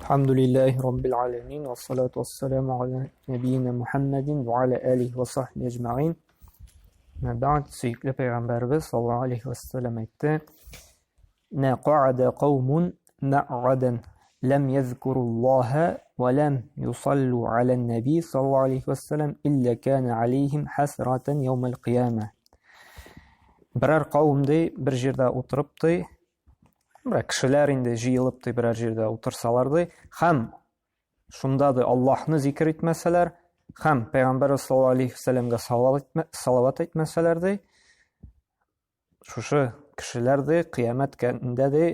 Alhamdulillahi Rabbil alamin ve salatu vesselamu ala nebiyyina Muhammedin ve ala alihi ve sahbihi ecmaîn. Ve ba'd сөекле пәйгамбәрбез саллаллаһу алейхи ва саллям әйтте: "Ма ка'ада каумун мa'адан лам язкуруллаһа ва лам юсаллу аля наби саллаллаһу алейхи ва саллям илля кана алейхим хасратан яумал кыяма." Берәр кавым ди, бер җирдә утырып ди, берәр кешеләр инде җыелып ди, берәр җирдә утырсалар ди, һәм шунда ди Аллаһны зикер итмәсәләр, һәм Пәйгамбәр саллаллаһу алейхи вәсәлләмгә салават әйтмәсәләр ди, шушы кешеләр ди кыямәт көнендә ди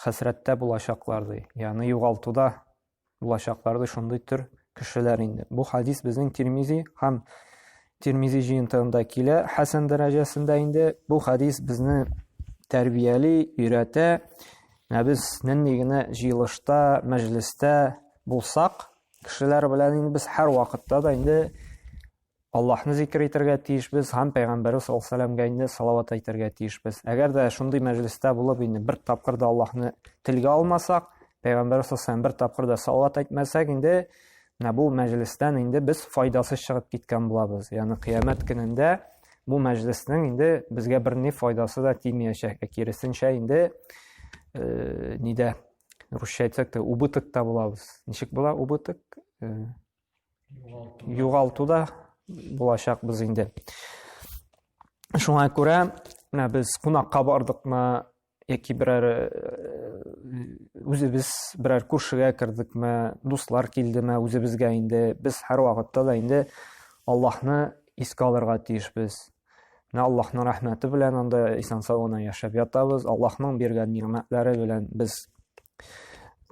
хәсрәттә булачаклар ди, ягъни югалтуда булачаклар ди шундый төр кешеләр инде. Бу хадис безнең Тирмизи һәм Тирмизи җыентыгында килә, хәсән дәрәҗәсендә инде. Бу хадис безне тәрбияли, өйрәтә. Менә без нинди генә җыелышта, мәҗлестә булсак, кешеләр белән инде без һәр вакытта да инде Аллаһны зикер итәргә тиешбез һәм Пәйгамбәрбез саллаллаһу алейһи инде салават әйтергә тиешбез. Әгәр дә шундый мәҗлестә булып инде бер тапкыр да Аллаһны телгә алмасак, Пәйгамбәрбез саллаллаһу алейһи бер тапкыр да салават әйтмәсәк, инде менә бу мәҗлестән инде без файдасыз чыгып киткән булабыз. Ягъни кыямәт көнендә бу мәҗлеснең инде безгә берни файдасы да тимәячәк. Ә киресенчә инде э, нидә русча әйтсәк тә убытокта булабыз. Ничек була убыток? Э, югалтуда булачакбыз инде. Шуңа күрә менә без кунакка бардыкмы яки берәр э, үзебез берәр күршегә кердекме, дуслар килдеме үзебезгә инде без һәрвакытта да инде Аллаһны искә алырга тиешбез. Менә Аллаһның рәхмәте белән анда исән-сау гына яшәп ятабыз. Аллаһның биргән нигъмәтләре белән без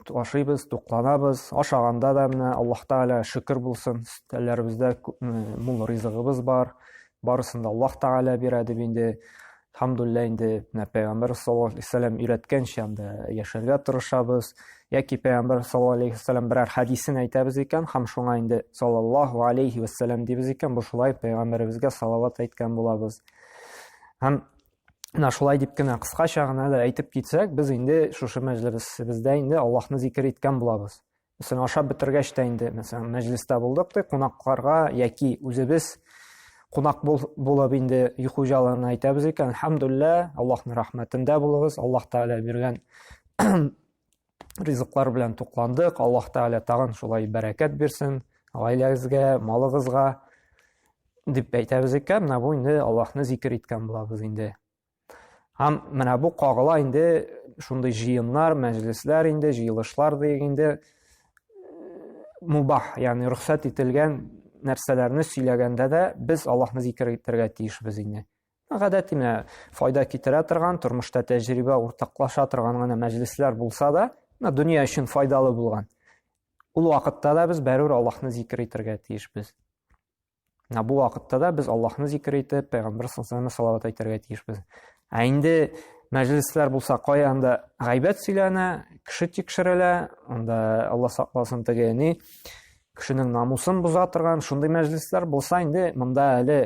ашыйбыз, тукланабыз. Ашаганда да менә Аллаһ Тәгалә шөкер булсын, өстәлләребездә мул ризыгыбыз бар. Барысын да Аллаһ Тәгалә бирә дип инде Әлхәмдулилла инде менә Пәйгамбәр саллаллаһу алейһи вәсәлләм өйрәткәнчә анда яшәргә тырышабыз. Яки Пәйгамбәр саллаллаһу алейһи вәсәлләм берәр хәдисен әйтәбез икән, һәм шуңа инде саллаллаһу алейһи вәсәлләм дибез икән, бу шулай Пәйгамбәребезгә салават әйткән булабыз. Һәм менә шулай дип кенә кыскача гына да әйтеп китсәк, без инде шушы мәҗлесебездә инде Аллаһны зикер иткән булабыз. Мәсәлән, ашап бетергәч тә инде, мәсәлән, мәҗлестә булдык ди, кунакларга яки үзебез кунак булып инде өй хуҗаларына әйтәбез икән, әлхәмдүлилләһ, Аллаһның рәхмәтендә булыгыз, Аллаһ Тәгалә биргән ризыклар белән тукландык, Аллаһ Тәгалә тагын шулай бәрәкәт бирсен гаиләгезгә, малыгызга дип әйтәбез икән, менә бу инде Аллаһны зикер иткән булабыз инде. Һәм менә бу кагыла инде шундый җыеннар, мәҗлесләр инде, җыелышлар диек инде мубах, ягъни рөхсәт ителгән нәрсәләрне сөйләгәндә дә без Аллаһны зикер итәргә тиешбез инде. Гадәти менә файда китерә торган, тормышта тәҗрибә уртаклаша торган гына мәҗлесләр булса да, менә дөнья өчен файдалы булган. Ул вакытта да без бәрүр Аллаһны зикер итәргә тиешбез. Менә бу вакытта да без Аллаһны зикер итеп, Пәйгамбәр саллаллаһу алейһи салават әйтергә тиешбез. Ә инде мәҗлесләр булса, кая анда гайбәт сөйләнә, кеше тикшерелә, анда Алла сакласын теге ни, кешенең намусын боза торган шундый мәҗлесләр булса, инде монда әле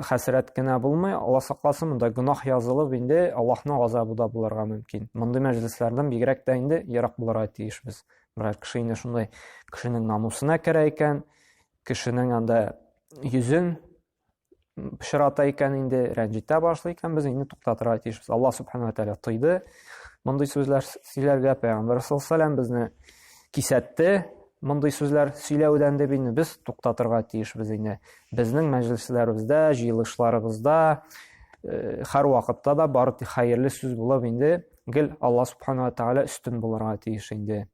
хәсрәт кенә булмый, Алла сакласын, монда гөнаһ язылып, инде Аллаһның газабы да булырга мөмкин. Мондый мәҗлесләрдән бигрәк тә инде ерак булырга тиешбез. Берәр кеше инде шундый кешенең намусына керә икән, кешенең анда йөзен пычрата икән инде, рәнҗетә башлый икән, без инде туктатырга тиешбез. Алла субхана ва тәгалә тыйды мондый сүзләр сөйләргә, пәйгамбәр саллаллаһу алейһи безне кисәтте мондый сүзләр сөйләүдән дип инде без туктатырга тиешбез инде. Безнең мәҗлесләребездә, җыелышларыбызда э, һәр вакытта да бары тик хәерле сүз булып инде гел Алла субхана ва тәгалә өстен булырга тиеш инде.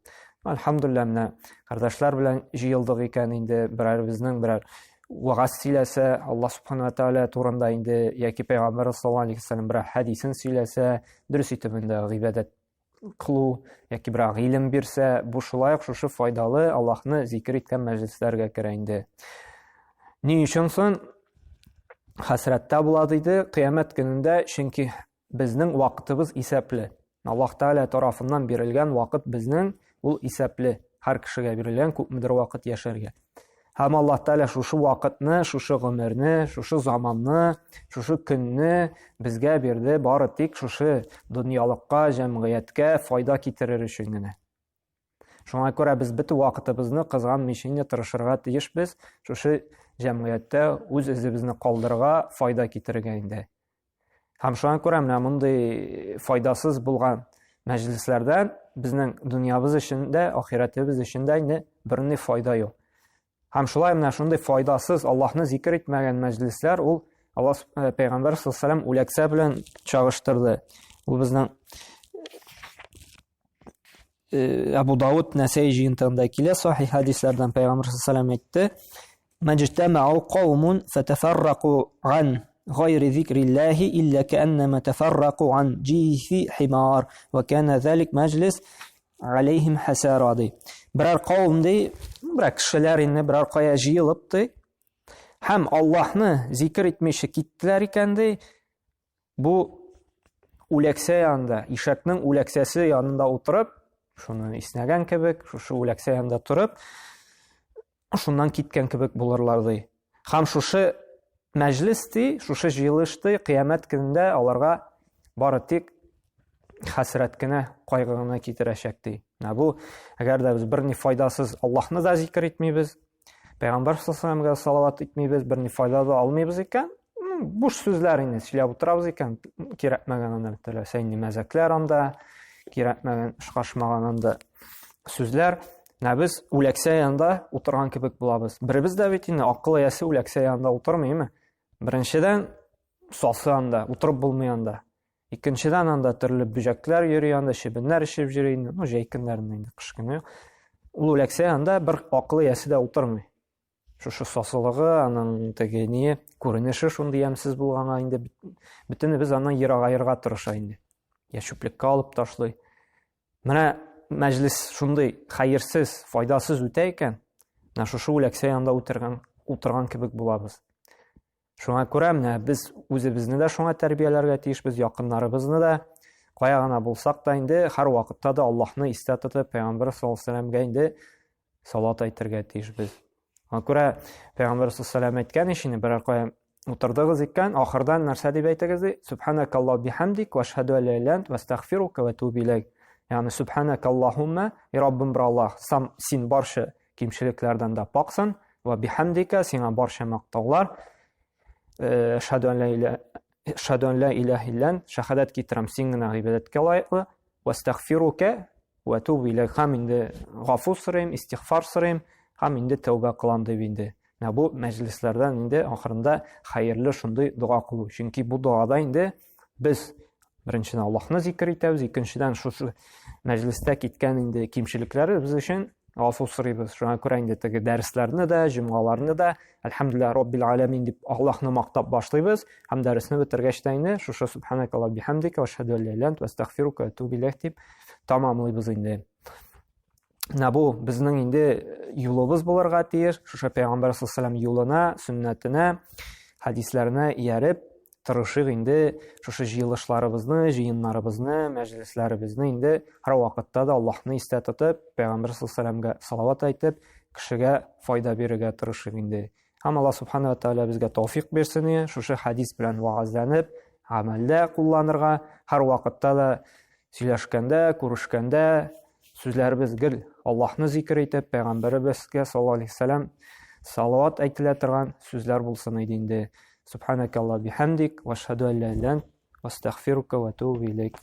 Әлхәмдүлилләһ, менә кардәшләр белән җыелдык икән инде, берәребезнең берәр вагаз сөйләсә, Алла субхана ва тәгалә турында инде яки пәйгамбәр саллаллаһу алейһи вәсәлләм берәр хәдисен сөйләсә, дөрес итеп инде гыйбадәт кылу яки берәр гыйлем бирсә, бу шулай ук шушы файдалы Аллаһны зикер иткән мәҗлесләргә керә инде. Ни өчен соң хәсрәттә була диде кыямәт көнендә, чөнки Безнең вакытыбыз исәпле. Аллаһ Тәгалә тарафыннан бирелгән вакыт безнең ул исәпле. Һәр кешегә бирелгән күпмедер вакыт яшәргә. Һәм Аллаһ Тәгалә шушы вакытны, шушы гомерне, шушы заманны, шушы көнне безгә бирде бары тик шушы дөньялыкка, җәмгыятькә файда китерер өчен генә. Шуңа күрә без бөтен вакытыбызны кызганмыйча инде тырышырга тиешбез шушы җәмгыятьтә үз эзебезне калдырырга, файда китерергә инде. Һәм шуңа күрә менә мондый файдасыз булган мәҗлесләрдән безнең дөньябыз өчен дә, ахирәтебез өчен дә инде берни файда юк. Һәм шулай менә шундый файдасыз Аллаһны зикер итмәгән мәҗлесләр ул Аллаһ э, пәйгамбәр саллаллаху алейһи үләксә белән чагыштырды. Ул безнең э, Абу Дауд Нәсәй җыентыгында килә сахих хәдисләрдән пәйгамбәр саллаллаху алейһи әйтте: "Мәҗтәмәу каумун фатафарраку ан غير ذكر الله إلا كأنما تفرقوا عن جيف حمار وكان ذلك مجلس алейхим хәсара ди. Берәр кавым ди, берәр кешеләр инде берәр кая җыелып ди. Һәм Аллаһны зикер итмичә киттеләр икән ди. Бу үләксә янында, ишәкнең үләксәсе янында утырып, шуны иснәгән кебек, шушы үләксә янында торып, шуннан киткән кебек булырлар ди. Һәм шушы мәҗлес ди, шушы җыелыш ди, кыямәт көнендә аларга бары тик хәсрәт кенә, кайгы гына китерәчәк ди. Менә бу, әгәр дә без берни файдасыз Аллаһны да зикер итмибез, Пәйгамбәр саллаллаху салават итмибез, берни файда да алмыйбыз икән, буш сүзләр инде сөйләп утырабыз икән, кирәкмәгән анда теләсә инде мәзәкләр анда, кирәкмәгән, шашмаган анда сүзләр. Менә без үләксә янында утырган кебек булабыз. Беребез дә бит инде акыл иясе үләксә янында утырмыймы? Беренчедән, сасы анда, утырып булмый анда. Икенчедән, анда төрле бөҗәкләр йөри анда, чебеннәр эчеп йөри инде. Ну, җәй көннәрендә инде, кыш көне. Ул үләксә янында бер акыл иясе дә утырмый. Шушы сасылыгы, аның теге не, күренеше шундый ямьсез булганга инде бөтенебез аннан ерагаерга тырыша инде. Я чүплеккә алып ташлый. Менә мәҗлес шундый хәерсез, файдасыз үтә икән, менә шушы үләксә янында утырган, утырган кебек булабыз. Шуңа күрә менә без үзебезне дә шуңа тәрбияләргә тиешбез, якыннарыбызны да. Кая гына булсак та инде һәр вакытта да Аллаһны истә тотып, Пәйгамбәр саллаллаху алейһи вәсәлләмгә инде салат әйтергә тиешбез. Шуңа күрә Пәйгамбәр саллаллаху алейһи вәсәлләм әйткән ич инде, берәр кая утырдыгыз икән, ахырдан нәрсә дип әйтегез ди? Субханакаллаху бихамдик ва ашһаду ан ла иляха илля ва астагфирука ва атубу илейк. Ягъни субханакаллахумма, и Раббым бер Аллаһ, сам син барча кимчелекләрдән дә паксың, ва бихамдика, сиңа барча мактаулар. Э, ашһаду ан ла иляха ашһаду ан ла иляха илля ант, шәһадәт китерәм, син генә гыйбадәткә лаеклы, ва астагфирука ва атубу илейк. Һәм инде гафу сорыйм, истигъфар сорыйм, һәм инде тәүбә кылам дип инде. Менә бу мәҗлесләрдән инде ахырында хәерле шундый дога кылу. Чөнки бу догада инде без беренчедән Аллаһны зикер итәбез, икенчедән шушы мәҗлестә киткән инде кимчелекләребез өчен гафу сорыйбыз. Шуңа күрә инде теге дәресләрне дә, җомгаларны да әлхәмдүлилләһ роббил аләмин дип Аллаһны мактап башлыйбыз һәм дәресне бетергәч тә инде шушы субханакаллаһ бихамдика ва ашһаду ан ла иляһа илля ант ва астагфирука ва атубу иләйк дип тамамлыйбыз инде. Менә бу безнең инде юлыбыз булырга тиеш. Шушы пәйгамбәр саллаллаху алейһи юлына, сөннәтенә, хәдисләренә ияреп тырышыйк инде шушы җыелышларыбызны, җыеннарыбызны, мәҗлесләребезне инде һәр вакытта да Аллаһны истә тотып, пәйгамбәр саллаллаху алейһи салават әйтеп, кешегә файда бирергә тырышыйк инде. Һәм Аллаһ субхана ва тааля безгә тауфик бирсен, шушы хәдис белән вәгазьләнеп, гамәлдә кулланырга, һәр вакытта да сөйләшкәндә, күрешкәндә сүзләребез гел Аллаһны зикер итеп, пәйгамбәребезгә саллаллаху алейһи вәсәләм салават әйтелә торган сүзләр булсын иде инде. Субханакаллаһ бихамдик ва ашһаду ан ла иляһа илля ант ва астагфирука ва атубу илейк.